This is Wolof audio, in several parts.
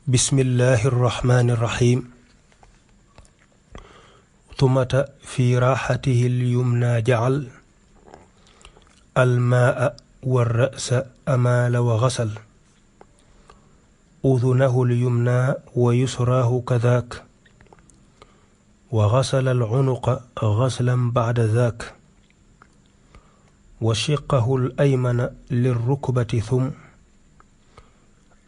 بسم الله الرحمن الرحيم. ثمة في راحته اليمنى جعل الماء والرأس أمال وغسل أذنه اليمنى ويسراه كذاك وغسل العنق غسلا بعد ذاك وشقه الأيمن للركبة ثم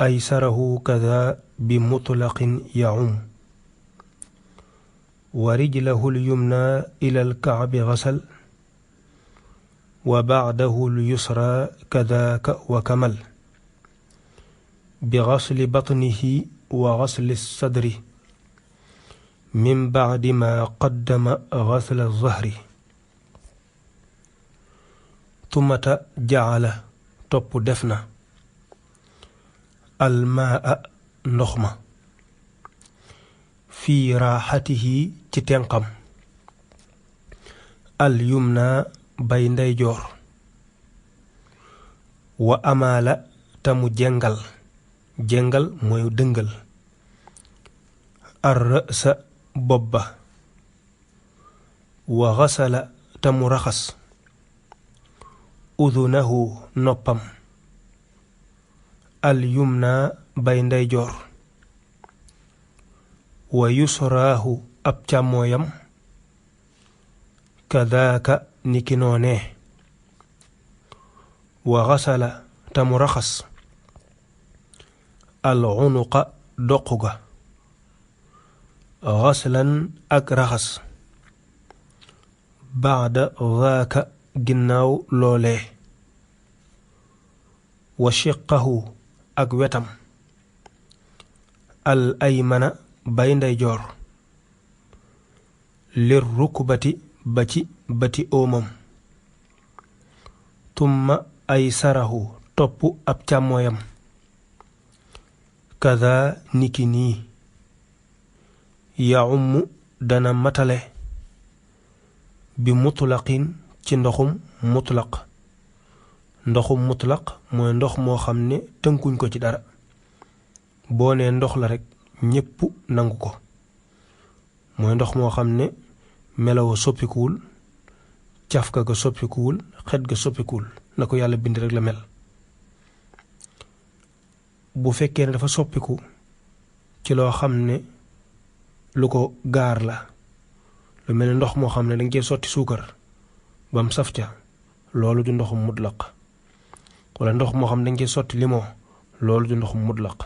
أيسره كذا بمطلق يعم ورجله اليمنى إلى الكعب غسل وبعده اليسرى كذاك وكمل بغسل بطنه وغسل الصدر من بعد ما قدم غسل الظهر ثم جعل توب دفنا الماء نخمة في راحته تتنقم اليمنى بين ديجور وأمال تم جنجل موي دنجل الرأس بوبا وغسل تم رخص أذنه نوبم اليمنى بين ديجور ويسراه أبتامويم كذاك نكنونه وغسل تمرخص العنق دقوغا غسلا أكرخص بعد ذاك جناو لوليه وشقه أكوتم الأيمن بين ديجور للركبة بتي أومم ثم أيسره توب أبتامويم كذا نكني يعم دنا متله بمطلق تندخم مطلق ndoxum mutlaq moy ndox mo xamne teunkuñ ko ci dara bo ne ndox la rek ñepp nangu ko moy ndox mo xamne melaw soppikuul ciafka ga soppikuul xet ga soppikuul nako yalla bind rek la mel bu fekkee dafa soppiku ci lo xamne lu ko gaar la lu mel ndox mo xamne dañ ci sotti suukar bam saftia lolu du ndoxum mutlaq wala ndox mo xam dañ ci sotti limon lolu du ndoxum mutlaq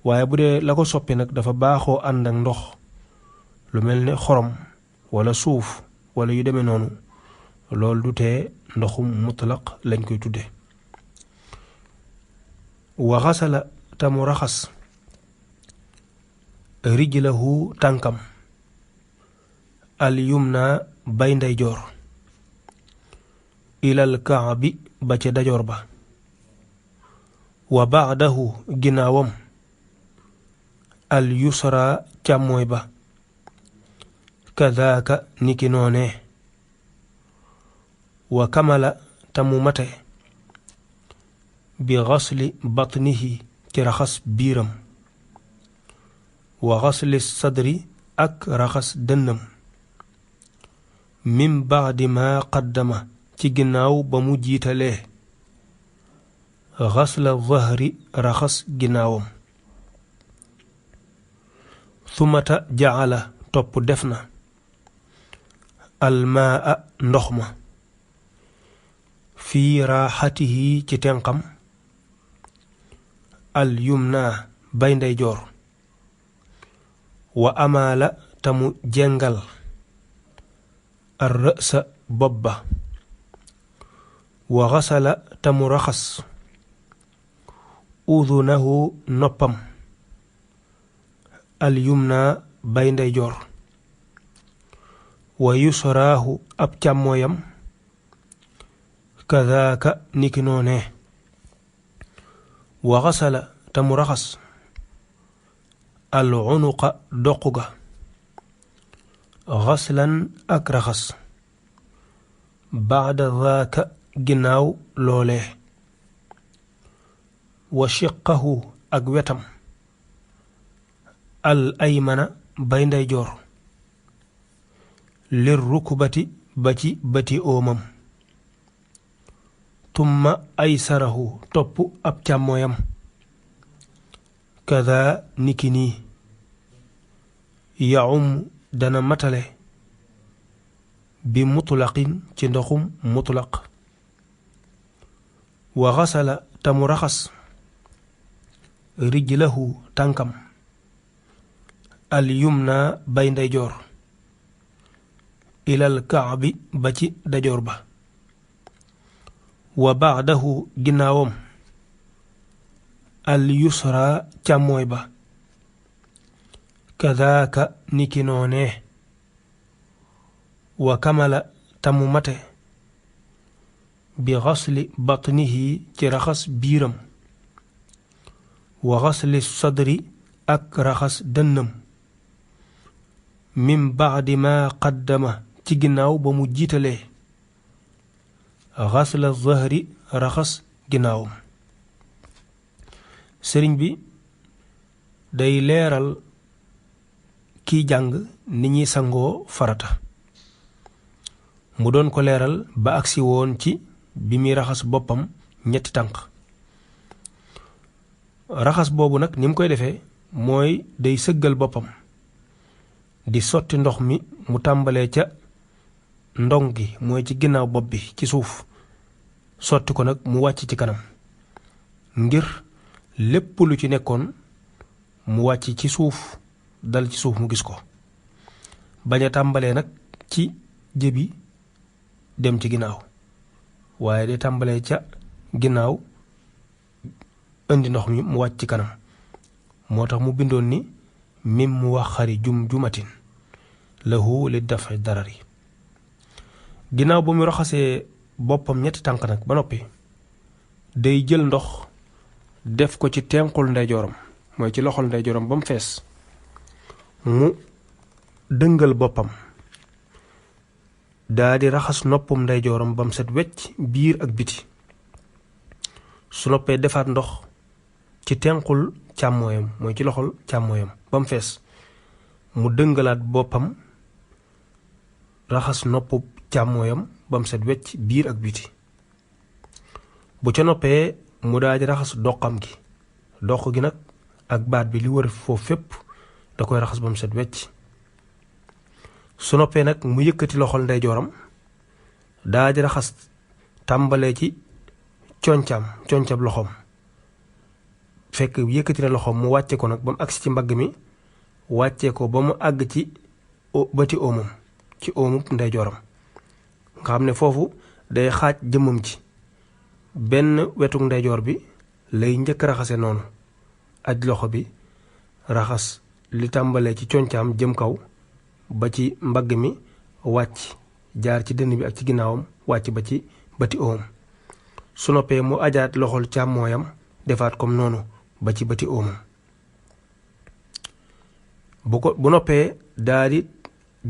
waye budé la ko soppi nak dafa baxo and ak ndox lu melni xorom wala suuf wala yu démé nonu lolu du té ndoxum mutlaq lañ koy tuddé wa ghasala tamurakhas rijlahu tankam al yumna bay nday jor ila al ka'bi ba ci dajor ba wa ba'dahu ginawam al yusra chamoy ba kadhaka niki noné wa kamala tamumate bi ghasli batnihi ci raxas biram wa ghasli sadri ak raxas dënnam min ba'di ma qaddama ci ginaaw ba mu jiitalee ghasla dhahri raxas ginaawam thumata ja'ala topp defna almaa ndoxma fi raxatihi ci tenqam al yumna bay nday jor wa amala tamu jengal ar ra'sa bobba وغسل تمرخص أذنه نوبم اليمنى بين ديجور ويسراه أبتامويم كذاك نكنونه وغسل تمرخص العنق دقوغا غسلا أكرخص بعد ذاك ginaaw lolé wa shiqqahu ak wetam al aymana bay ndeyjoor lir rukbati ba ci bëti oomam tumma aysarahu topp ab càmmooyam kada niki nii yaum dana matale bi mutlaqin ci ndoxum mutlaq wa xasala tamu raxas rijlahu tànkam al yumna bay ndeyjoor ilal kaabi ba ci dajoor ba wa baadahu ginnaawam al yusra càmmooy ba kadaaka niki noonee wa kamala tamu mate bi xasli batnihi ci raxas biiram wa xasli sadri ak raxas dënnam min baadi ma qaddama ci ginnaaw ba mu jiitalee xasla zahri raxas ginnaawam sëriñ bi day leeral kiy jàng ni ñuy sangoo farata mu doon ko leeral ba agsi woon ci bi muy raxas boppam ñetti tànk raxas boobu nag ni mu koy defee mooy day sëggal boppam di sotti ndox mi mu tàmbalee ca ndong gi mooy ci ginnaaw bopp bi ci suuf sotti ko nag mu wàcc ci kanam ngir lépp lu ci nekkoon mu wàcc ci suuf dal ci suuf mu gis ko bañ a tàmbalee nag ci jëbi dem ci ginnaaw waaye day tàmbalee ca ginnaaw indi ndox mi mu wàcc ci kanam moo tax mu bindoon ni mim mu wax xari jumatin lahu li dafi darari ginnaaw ba mu raxasee boppam ñetti tànk nag ba noppi day jël ndox def ko ci tenqul ndeyjooram mooy ci loxol ndeyjooram ba mu fees mu dëngal boppam daa di raxas noppum ndeyjooram ba mu set wecc biir ak biti su noppee defaat ndox ci tenqul càmmooyam mooy ci loxol càmmooyam ba mu fees mu dëngalaat boppam raxas noppu càmmooyam ba mu set wecc biir ak biti bu ca noppee mu daa di raxas doqam gi doq gi nag ak baat bi li wër foofu fépp da koy raxas ba mu set wecc su noppee nag mu yëkkati loxol ndeyjooram daa di raxas tàmbalee ci concam loxoom fekk yëkkati na loxoom mu wàcce ko nag ba mu agsi ci mbagg mi wàccee ko ba mu àgg ci bëti oomam ci oomub ndeyjooram nga xam ne foofu day xaaj jëmmam ci benn wetuk ndeyjoor bi lay njëkk raxase noonu aj loxo bi raxas li tàmbalee ci concaam jëm kaw ba ci mbagg mi wàcc jaar ci dënn bi ak ci ginnaawam wàcc ba ci bëti oom su noppee mu ajaat loxol càmmooyam defaat comme noonu ba ci bëti oomam bu noppee daa di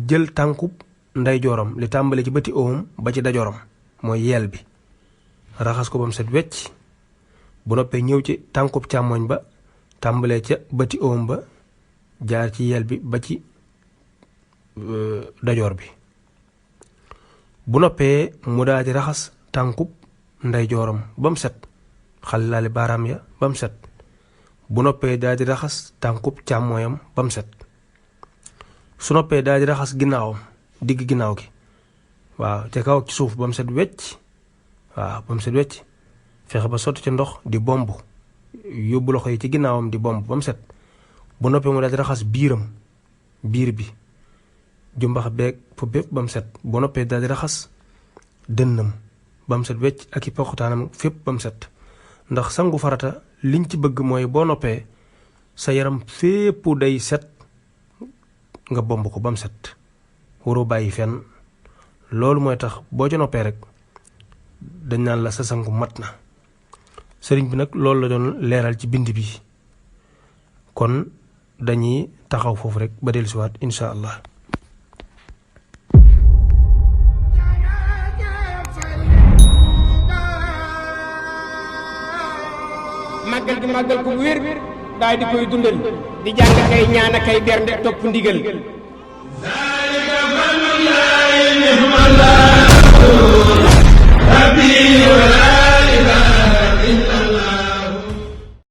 jël tànkub ndeyjooram li tàmbale ci bëti oomam ba ci dajooram mooy yeel bi raxas ko ba mu set wecc bu noppee ñëw ci tànkub càmmooñ ba tàmbalee ca bëti oom ba jaar ci yeel bi ba ci dajoor bi bu noppee mu daal di raxas tànkub ndeyjooram ba mu set xalilaale baaraam ya ba mu set bu noppee daal di raxas tànkub càmmooyam ba mu set su noppee daal di raxas ginnaawam digg ginnaaw gi waaw te kaw ci suuf ba mu set wecc waaw ba mu set wecc fexe ba sotti ca ndox di bomb yóbbu loxo yi ci ginnaawam di bomb ba mu set bu noppee mu daal di raxas biir bi jumbax beeg fu bépp ba mu set bu noppee daal di raxas dënnam ba mu set wecc ak i poqutaanam fépp ba mu set ndax sangu farata liñ ci bëgg mooy boo noppee sa yaram fépp day set nga bomb ko ba mu set waroo bàyyi fenn loolu mooy tax boo ca noppee rek dañ naan la sa sangu mat na sëriñ bi nag loolu la doon leeral ci bind bi kon dañuy taxaw foofu rek ba dellusiwaat insha allah. màggal gi màggal ko wér daal di koy dundal di jàng kay ñaan kay bernde topp ndigal.